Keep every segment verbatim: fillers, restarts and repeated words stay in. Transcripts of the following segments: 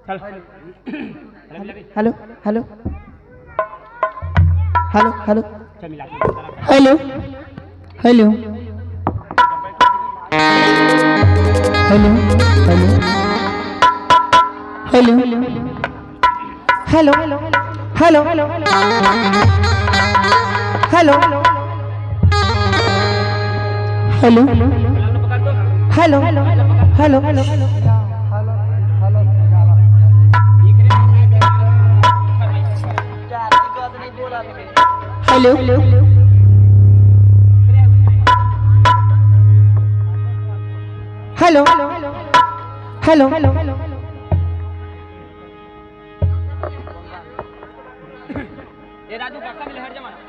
चल। Hello, hello. Hello, hello. चल, मिला के। Hello, hello. Hello, hello. Hello, hello. Hello, hello. Hello, hello. Hello, hello. Hello, hello. Hello, hello. Hello, hello.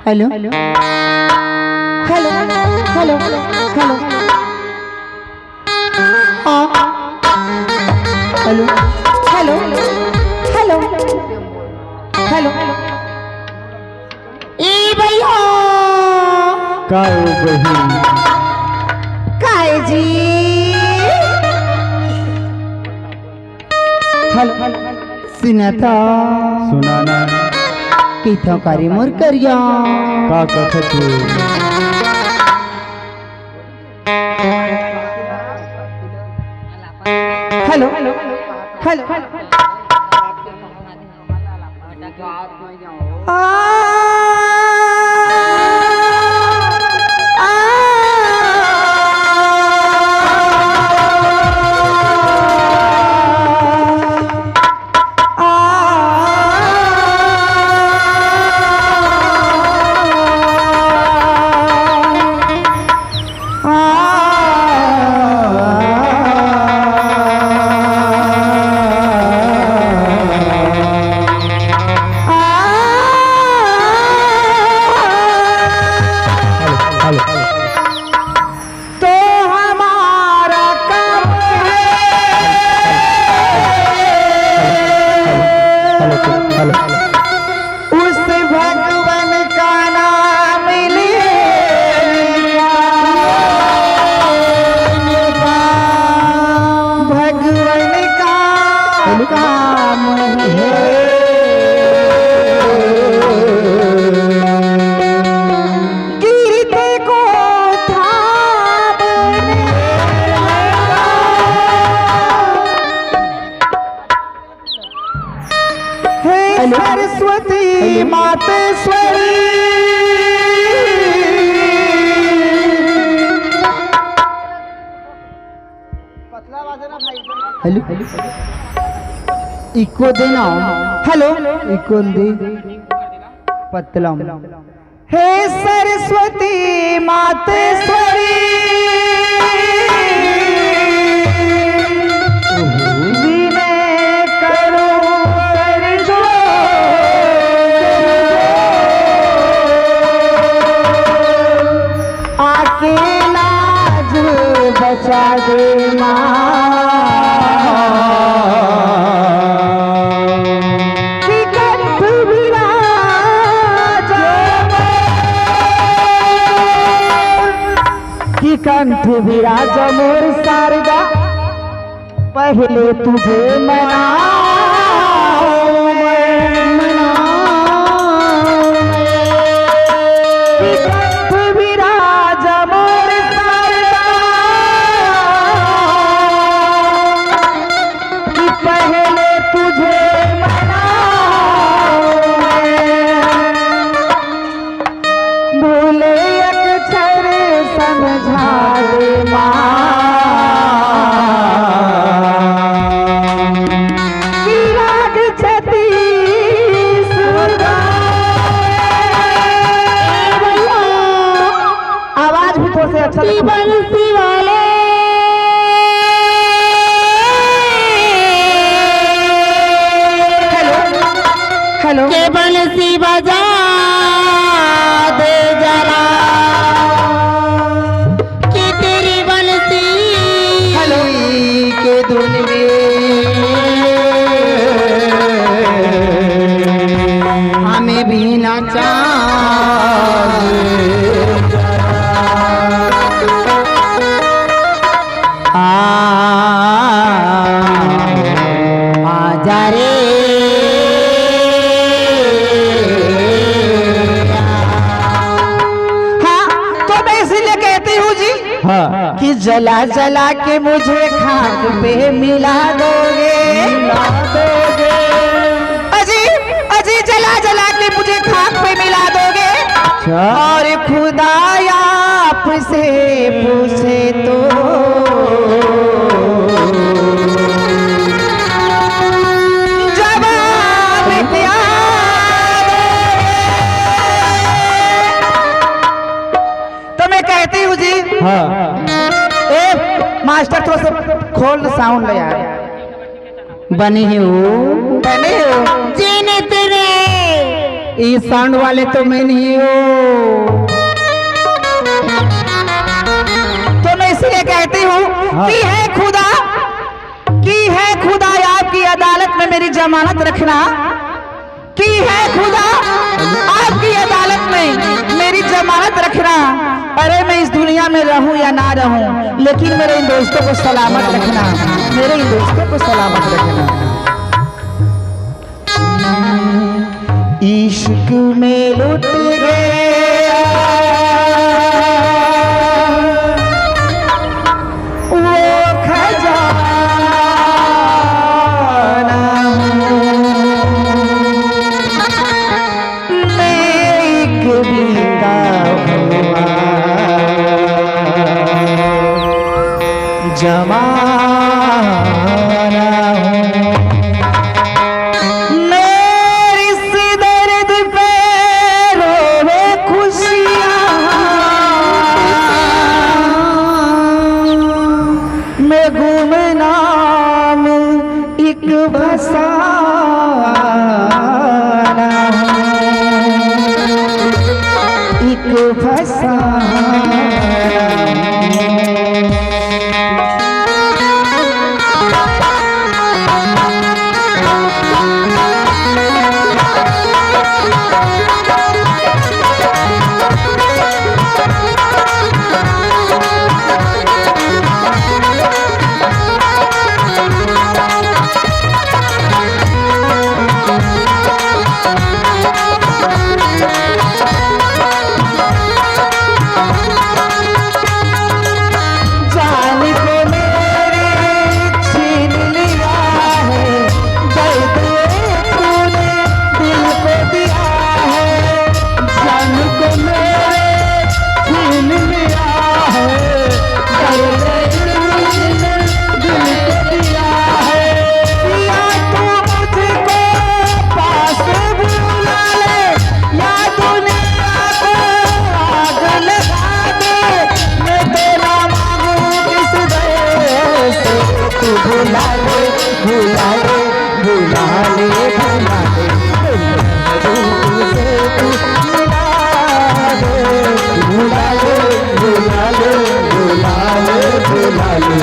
Hello, hello. Hello, hello. Hello, hello. Hello, hello. Hello, hello. ए भैया। का हो बहिन? काय जी? Hello, hello. सुना था। सुना ना। किथो करी मोर करिया। का कथत हो? Hello, hello. Hello, hello. तो हमारा काम है हेलो, हेलो। उस भगवान का नाम लेना। भगवान का हेलो। काम है। गिरते को थामने लगा। हे हेलो। सरस्वती हेलो। मातेश्वरी। हेलो, इको देना। हेलो, इको दे। पतलम। हे सरस्वती मातेश्वरी, विनय करूं कर दो, आके लाज बचा दे माँ। कि कंठ विराज, कि कंठ विराज मोर शारदा, पहले तुझे मनाऊं मैं, मनाऊं मैं। कि कंठ विराज मोर शारदा, कि पहले तुझे मनाऊं मैं। भूले अक्षर समझा दे माँ। कि राग छत्तीसगढ़। आवाज भी थोड़ा सा अच्छा कि बंसी वाले। Hello, hello. के बंसी बजा दे जरा, कि तेरी बंसी हेलो। के धुन में हमें भी नचा। आ, आजा हाँ। कि जला जला के मुझे खाक पे मिला दोगे। मिला दोगे। अजी, अजी, जला जला के मुझे खाक पे मिला दोगे। अच्छा। और खुदा आपसे पूछे तो जवाब क्या दोगे? तो मैं कहती हूँ जी, हाँ। ए मास्टर, थोड़ा सा खोल साउंड ले यार। बने हो? बने हो? जीने तेरे। ई साउंड वाले तो मैं नहीं हूँ। तो मैं इसीलिए कहती हूँ, हाँ। कि है खुदा, कि है खुदा आपकी अदालत में मेरी जमानत रखना, कि है खुदा आपकी अदालत में मेरी जमानत रखना। अरे, मैं इस दुनिया में रहूं या ना रहूं, लेकिन मेरे इन दोस्तों को सलामत रखना, मेरे इन दोस्तों को सलामत रखना। इश्क में लुट गया वो खजाना हूँ। मैं एक बिका हुआ जमाना हूँ। मेरे इस दर्द पे रोवे खुशियाँ। मैं गुमनाम एक फसाना हूँ, एक फसाना। जान को मेरे छीन लिया है, दर्द तूने दिल को दिया है। जान को मेरे छीन लिया है, दर्द तूने दिल को दिया है। या तू मुझको पास बुला ले, या दुनिया को आग लगा दे, मैं तो ना मांगू किस दर से। तू बुला ले, बुला ले, बुला ले, बुला ले, बुला ले, तू बुला ले, बुला ले, बुला ले, बुला ले, बुला ले, बुला ले, बुला ले।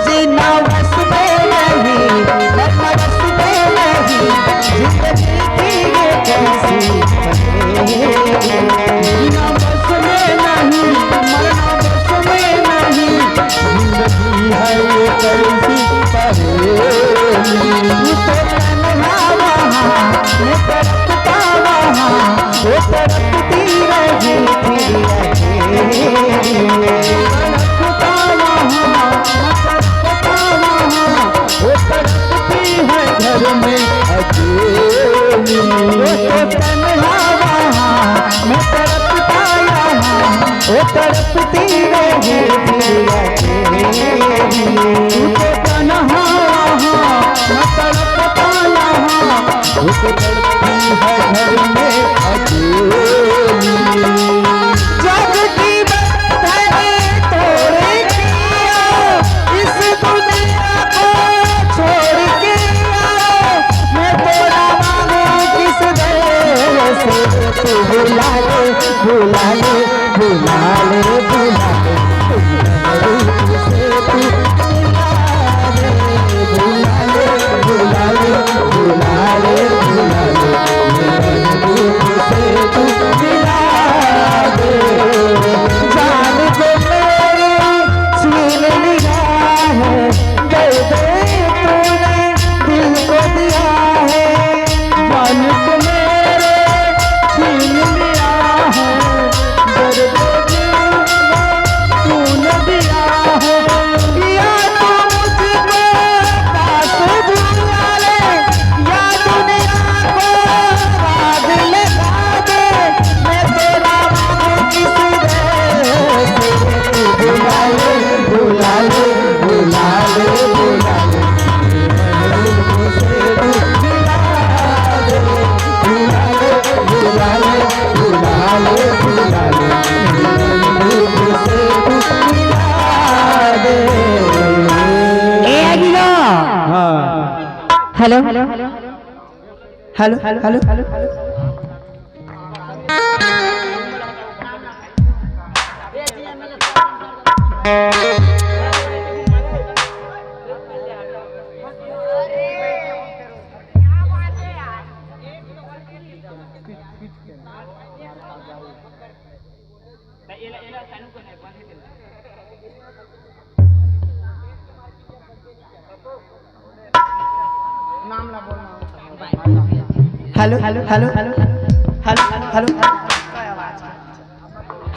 जीना बस में नहीं, मरना बस में नहीं, जिंदगी की ये कैसी पहेली। जीना बस में नहीं, मरना बस में नहीं, जिंदगी है ये कैसी पहेली। तू तो तन्हा वहाँ, मैं तड़पता वहाँ, वो तड़पती रही फिर अकेली। तड़पता वहाँ, वो तड़पती है घर में अकेली। वो तो तन्हा वहाँ, मैं तड़पता यहाँ, वो तड़पती रही फिर अकेली। तू तो तन्हा वहाँ, मैं तड़पता यहाँ, वो तो तड़पती है घर में अकेली। जग की बंधन तोड़ के आओ, इस दुनिया को छोड़ के आओ, मैं तो ना मांगू किस दर से। तू बुला ले, बुला ले, बुला ले, बुला ले, तू बुला ले, बुला ले, बुला ले, बुला ले। बुला ले, बुला ले, मेरे दुख से तू मिला दे। जान को मेरी छीन लिया है, दर्द तूने दिल को दिया है। जान को मेरे छीन लिया है, दर्द तूने दिया है। या तू मुझको पास बुला ले, या दुनिया को राग लगा दे, मैं तेरा मांगू किस दे से। बुला ले, बुला ले, बुला ले, बुला ले। ए आगिलो। हाँ। Hello. Hello, hello, hello. Hello, hello, hello, hello, hello, hello, hello, hello,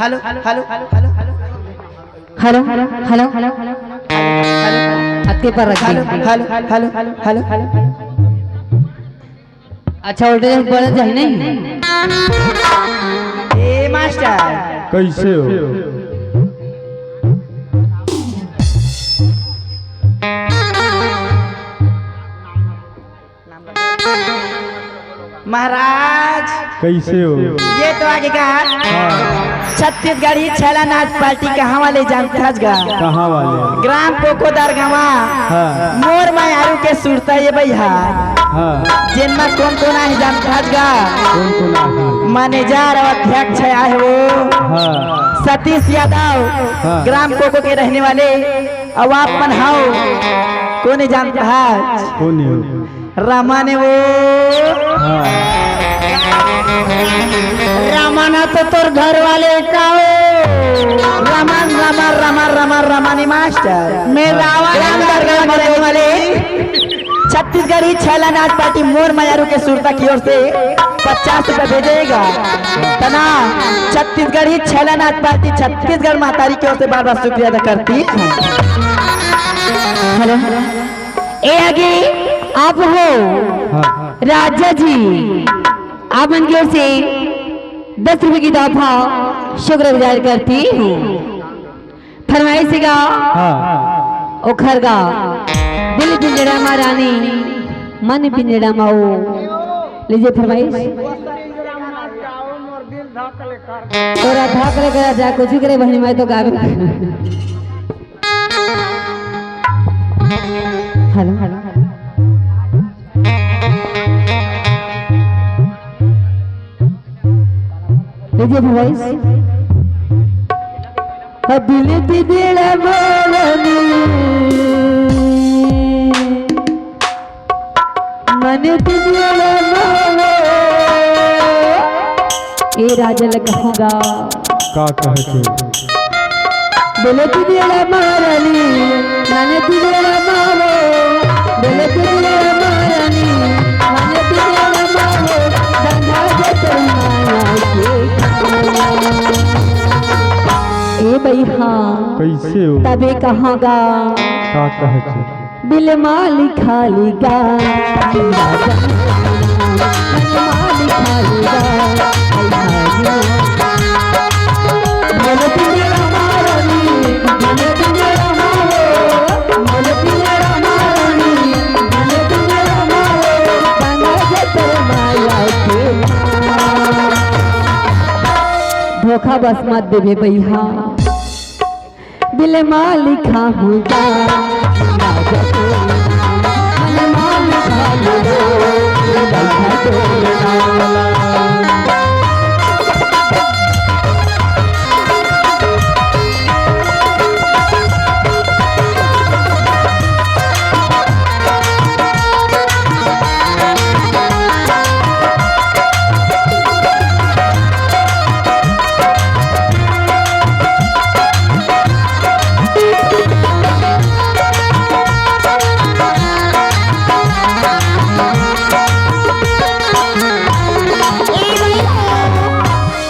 hello, hello, hello, hello, hello, hello, hello, hello, hello, hello, hello, अतके पर रख दे। Hello, hello, hello, hello, hello, hello. अच्छा, वोल्टेज बढ़ जाए नहीं। ए मास्टर। कैसे हो? महाराज। कैसे हो? ये तो आगे का। हाँ। छत्तीसगढ़ी छैला नाच पार्टी कहाँ वाले जानथस गा? कहाँ वाले? ग्राम कोकोदर गाँव। हाँ। मोर मयारू के सुरता ये भैया। हाँ। जेन मा कोन कोन आहे जानथस गा? कोन कोन आहे? मैनेजर अउ अध्यक्ष आहे वो। हाँ। सतीश यादव। हाँ। ग्राम कोको के रहने वाले। अउ आप मन हव, कोन जानथस? कोन हे? रमन वो। हाँ। रमन तो तोर घर वाले का हो? रमन, रमन, रमन, रमन, रमन मास्टर। मैं हाँ। रावण राम दरगाह में रहने वाले छत्तीसगढ़ी छैला नाच पार्टी मोर मयारू के सुरता की ओर से पचास रुपए भेजेगा। तना छत्तीसगढ़ी छैला नाच पार्टी छत्तीसगढ़ महतारी की ओर से बार बार शुक्रिया अदा करती है। हेलो, ए आगे आप हो। हाँ। राजा जी, आप मन की ओर से दस रुपए की तोहफा शुक्रगुजार करती हूँ। फरमाइश गा। हाँ। ओखर गा। दिल पिंजड़ा मा रानी, मन पिंजड़ा मा ओ। लीजिए फरमाइश। तोरा धक ले करा जा, कुछ करे बहनी माई तो गावे। Hello, hello, hello. लीजिए वॉइस। बिलती बेड़ा मारनी, मन बेड़ा मारो। ए राजा ल कहूँगा। का कहे तू? बेले तू बेड़ा मारनी, नाने तू बेड़ा मारो। बेले तू बेड़ा मारनी, नाने तू बेड़ा मारो। गंगा जल माया के ए बइहा। कैसे हो? तबे कहाँ गा? का कहे तू? बिल माली खाली गा, बिल माली खाली गा। धोखा बस मत देबे बइहा। बिल माली खाहूँ गा।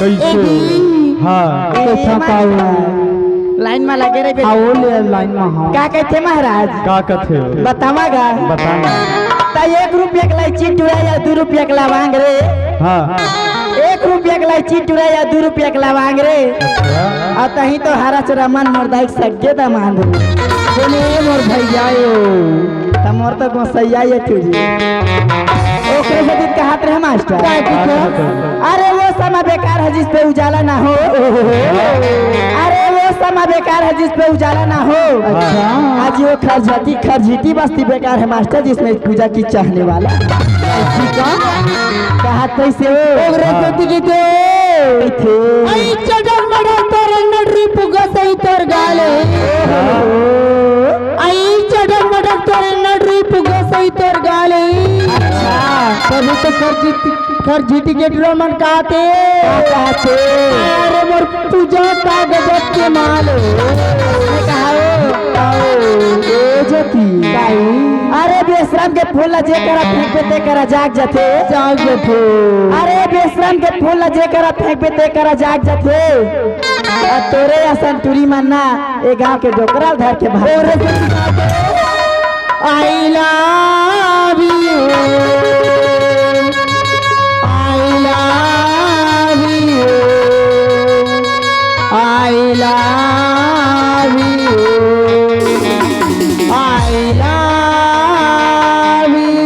ए जी। हाँ। ए कइसे मास्टर। पाऊ? लाइन में लगे रहे बे। आओ ले लाइन में, हाँ। का कहिथे महाराज? का कथे? बतावा गा। बताना। त एक रुपया के लाइची टुरा या दू रुपया के लवांग रे। हाँ। एक रुपया के लाइची टुरा या दू रुपया के लवांग रे। अच्छा। अउ तहीं तो हरा चुरा मन मोर दाई के सगे दमांद रे। सुने मोर भैया यो। त मोर तो गोसैया ये थी जी। ओकरे से दिन कहत रहे मास्टर। का कहत रहे? अरे वो समा बेकार है जिस पे उजाला ना हो। अरे वो समा बेकार है जिस पे उजाला ना हो। अच्छा। आज वो खरझटी, खरझटी बस्ती बेकार है मास्टर, जिसमें पूजा की चाहने वाला। ऐसी का? कहा कैसे हो? ओकरे से हाँ। दिखे थे। थे। आई चटक मटक तोर नडरी पुगा सही तोर गाले। हाँ। आई चटक मटक तोर नडरी पुगा सही तोर गाले। अच्छा। तभी तो खरझटी, खरझटी के टुरा मन कहथे। का कहथे? अरे मोर पूजा का गजब के माल हो। मैं कहा हो? आओ, ए ज्योति। काई? अरे बेशरम के फूल ला जे करा फेंकबे ते करा जाग जथे। जाग जथे। अरे बेशरम के फूल ला जे करा फेंकबे ते करा जाग जथे। आ तोरे असन टुरी मन ना ए गांव के डोकरा ल धर के भाग। तोरे से I love you, I love you, I love you, I love you।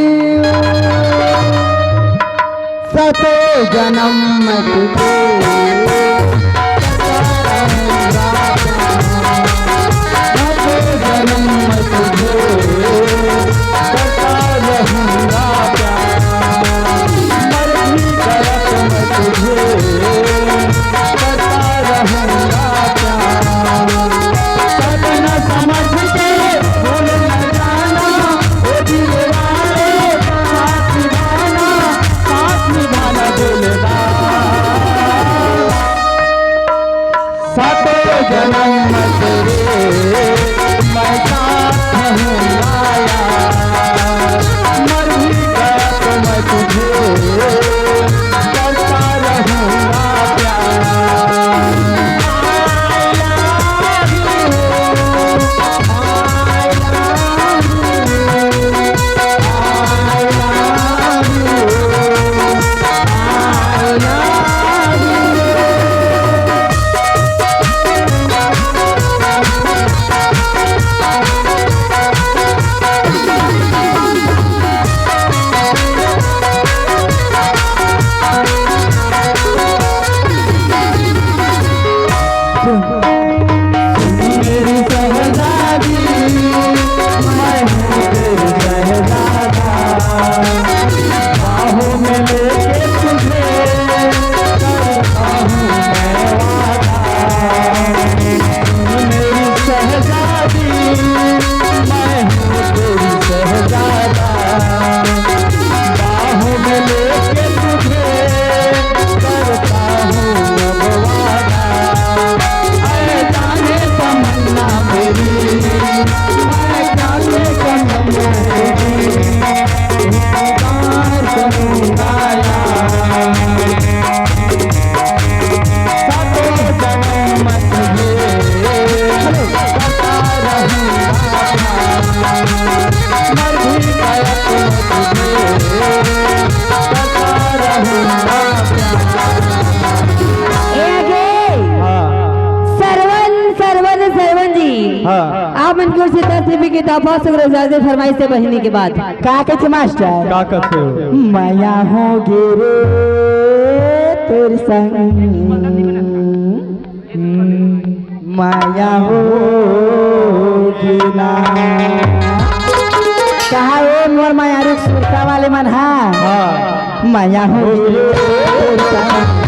सतो जन्म मैं तुझे ए आगे। हाँ। सरवन, सरवन, सरवन जी। हाँ। आप मन की ओर से दस रुपये की तोहफा, शुक्र गुजार फरमाइश है बहिनी के बाद। का कथे मास्टर? का कथे हो? मया हो गे रे तोर संग। मया हो गे ना। कहा ओ मोर मया रुक सुरता वाले मन हा। हाँ। मया हो गे रे तोर संग।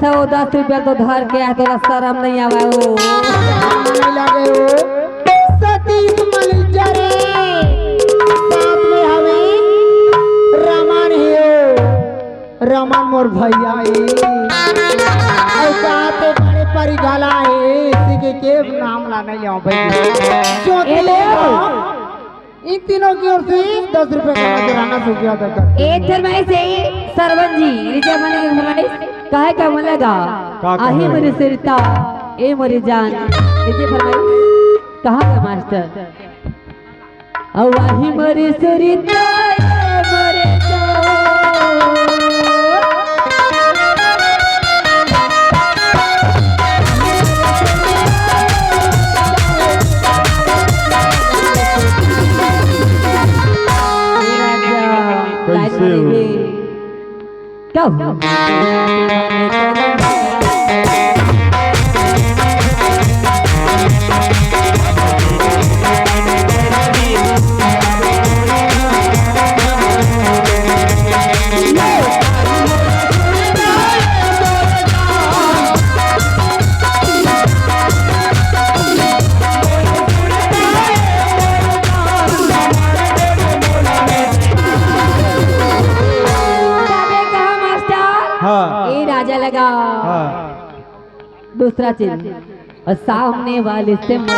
था वो दस रुपया तो धर के आए, तोला शरम नहीं आवे हो? शरम नहीं लागे हो? सतीश मलिंजर रे, साथ में हवे रमन हे हो। रमन मोर भैया हे। अउ कहा ते बड़े परिगला हे, इसी के, के नाम ला नहीं लेवा भाई। जो ए ले। इन तीनों की ओर से दस रुपए का नजराना शुक्रिया अदा करते ए हैं। फरमाइश हे, सरवन जी, रिचा मलिक की फरमाइश, काहे का मन लगा? का कहे? आही मोरी सुरता, ए मोरी जान, रिचा फरमाइश, कहाँ का मास्टर? अउ आही मोरी सुरता, ए मोरी जान। कैसे हो? क्या हुआ? तबे कहा मास्टर? हाँ। ए राजा लगा। हाँ। दूसरा चीज, और सामने वाले से मत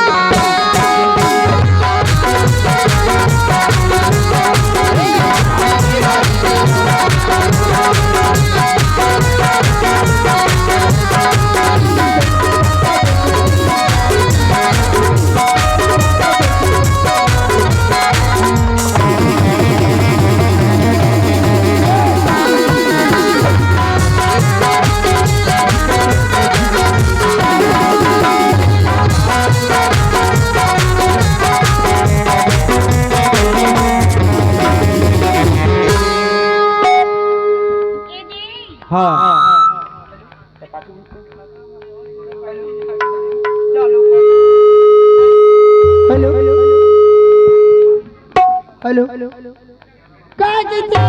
हाँ। Hello, hello, hello. का कहिथे?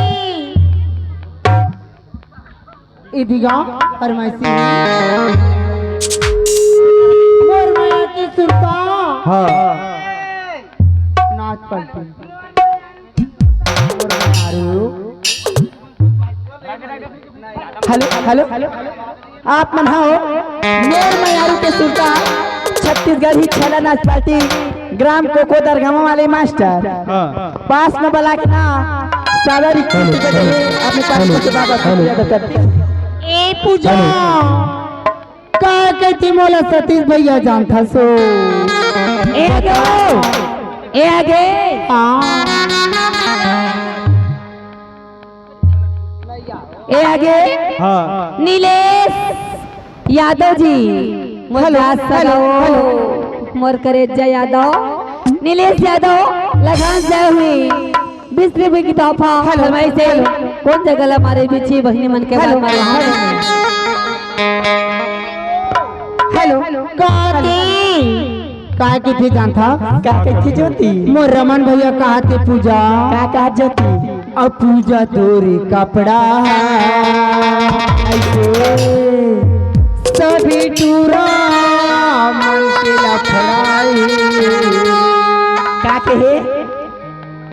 इदिगा फरमाइशी। मोर मया के सुरता। हाँ। नाच पार्टी। मोर मया रू। Hello, hello, hello. आप मन हो मोर मयारू के सुरता, छत्तीसगढ़ी छेला नाच पार्टी, ग्राम कोको दरगामा वाले मास्टर। हाँ। पास में बला के ना, सादा रिक्वेस्ट हेलो, कर दे, हेलो, अपने पास हेलो, के बाबा से हेलो। पूजा करते हैं। ए पूजा, हेलो। का कहती मोला सतीश भैया जानता सो? ए आगे, ए आगे। हाँ। ए आगे। हाँ। नीलेश यादव जी, मोर हेलो, दास हेलो, सगा हो, हेलो। मोर करेजा यादव, नीलेश यादव, लगान जय हुई, बीस रुपए की तोहफा, हेलो, फरमाइश हे, हेलो। कौन जगह ला मारे बिछी बहिनी मन के हेलो, बात मारे? हेलो। हेलो। काकी। का कहिथे जानथा? का कहिथे ज्योति? मोर रमन भैया कहाथे पूजा। का कहा ज्योति? अब पूजा तोरे कपड़ा। ऐसे सभी टूरा मन के लफड़ा। का कहे?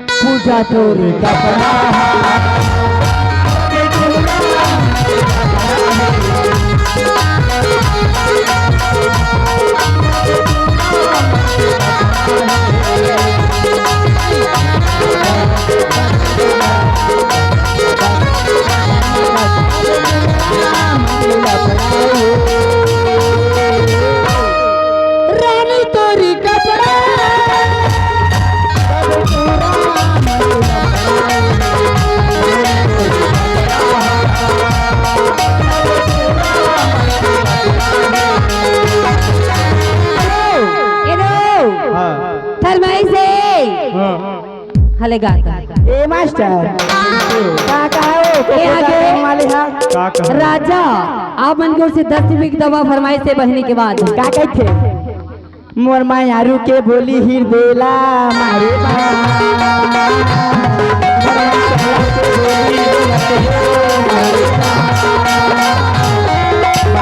पूजा तोरे कपड़ा। रानी तोरी कपड़ा। एनो। हाँ। फरमाइश हे। हाँ। हले गा, गा। ए मास्टर। का कहा हो? ए आगे। वाले हा। का कहा? राजा, आप मन के ओर से दस रुपए की दवा फरमाइश हे बहिनी के बाद। का कहिथे? मोर मायारू के बोली हिरदेला मारे बा। मोर मायारू के बोली हिरदेला मारे बा।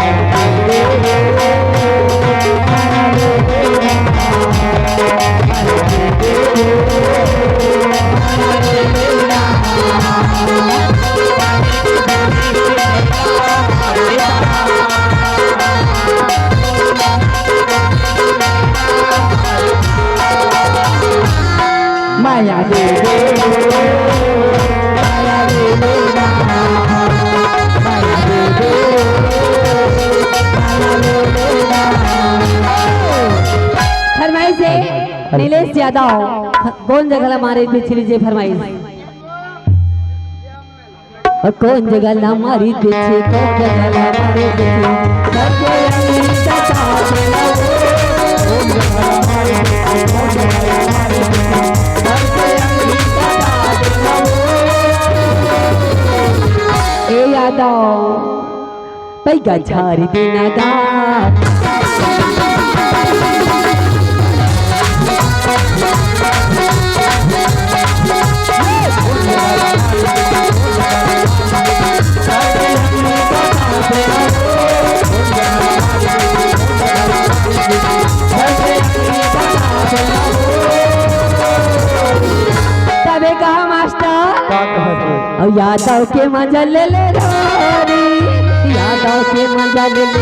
फरमाइश हे नीलेश यादव, कोन जगह ला मारे बिछली जे फरमाइश। कोन जगह ला मारे बिछली, कोन जगह ला मारे बिछली। ए यादव, पैगा झारी देना गा। तबे कहा मास्टर। का कहत हे? अउ यादव के मजा ले ले रे, यादव के मजा ले ले रे,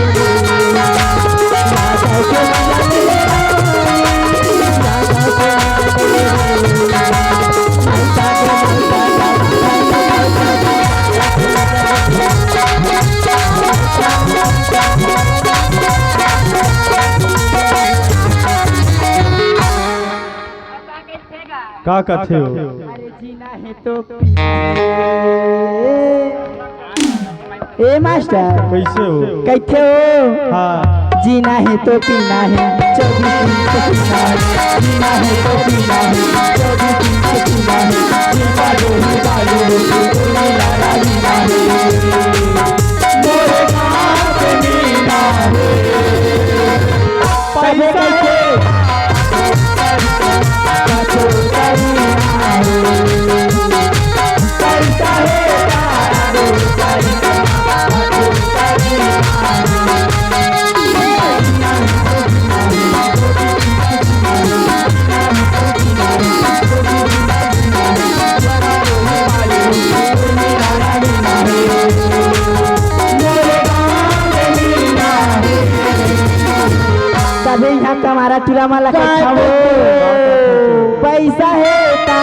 यादव के मजा ले ले रे, यादव के मजा ले ले रे। का कथे हो? अरे जीना हे तो पी-, ए मास्टर। कइसे हो? कइसे हो? हाँ। जीना हे तो पीना हे, चौबीस इंच पीना हे। जीना हे तो पीना हे, चौबीस इंच पीना हे। जीना हे तो पीना हे, चौबीस इंच पीना हे। मोरे गाँव के मीना हे। पैसा हे। तभे इहाँ कमारा टूरा मन ला कहिथंव, पैसा हे ता